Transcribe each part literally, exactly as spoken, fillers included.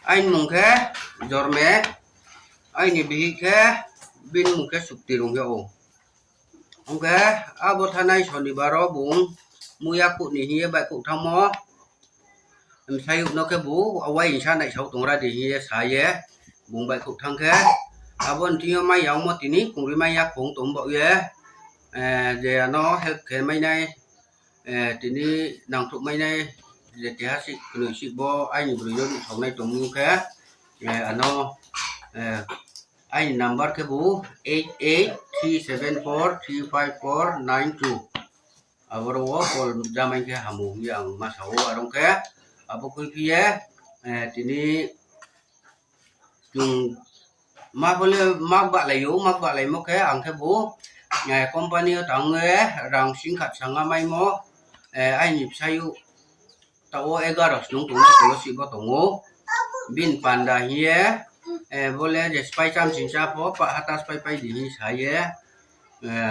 Aini mung khe Jorme, aini bihih khe, bini mung khe Sukti Rung hing ou. Ong khe abo thanai Sonibar wo bung muiya khuh ni hing ye baihkhouh thanngmo, bsayouh no khebu, wai hingsa naisao tongra di hing ye sa ye, bung baihkhouh thanng khe, abo ni thing yo mai ya ongmo tini kongri mai ya khong tong baoh ye, je ano help khe mai nai, tini nangthouh mai nai, je keha sih knoi sih bo aini broi no ruhsaonai tongmo khe, ano, aini number khebu eight eight three seven four three five four nine two. Aboro wo call jamai khe hamu hing ye ang ma sa ou, are ong khe abo khuiphi ye, tini chung ma bo le mak bahlai ou, mak bahlaimo khe ang khebu, company yo tang ye rang sing khat sanga maimo, aini bsayouh taoh wo egaro snung tongnai tong wo sih bo tong ou. Bini panda hing ye, bo le je sphái cham sing chá pho, pah hata sphái pai di hing sa ye,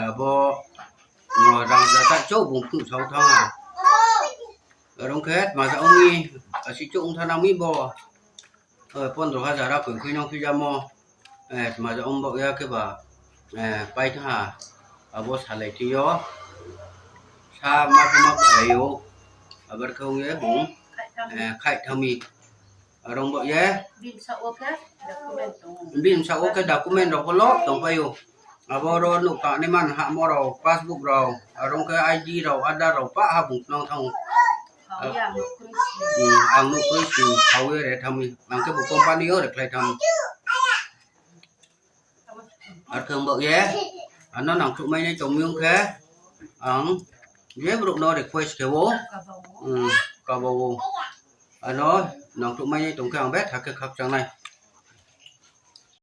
abo rang jata chouh bung phnuh sao thanng ha. Are ong khe tma ja ong mi, asi chouh ong thanng nang mi bo, pondro hajar a koi khui nang phi jamo, tma ja ong baoh ya kheba, pai thanng ha, abo salai thing yo, sa ma pho ma palai ou, abar khe ong ye bung, khaih thanng mi. Are ong baoh ye, bini bsaoh wo khe document rao pho lo tongpai ou. Aboro nouh tangnaima hahmo rao, passbook rao, are ong khe I D rao, Aadhaar rao pah ha bung tnang thanng ou. Ang nouh kroi si, ang nouh kroi si, khau ye re thanng mi, ang khebu company yo rekhlai thanng mi. Are khe ong baoh ye, ano nangkhruhmai nai tong mi ong khe, ang je brouh no request khe ou, kaba ou. Ano nangkhruhmai nai tong khe ang betha khe khakchang nai.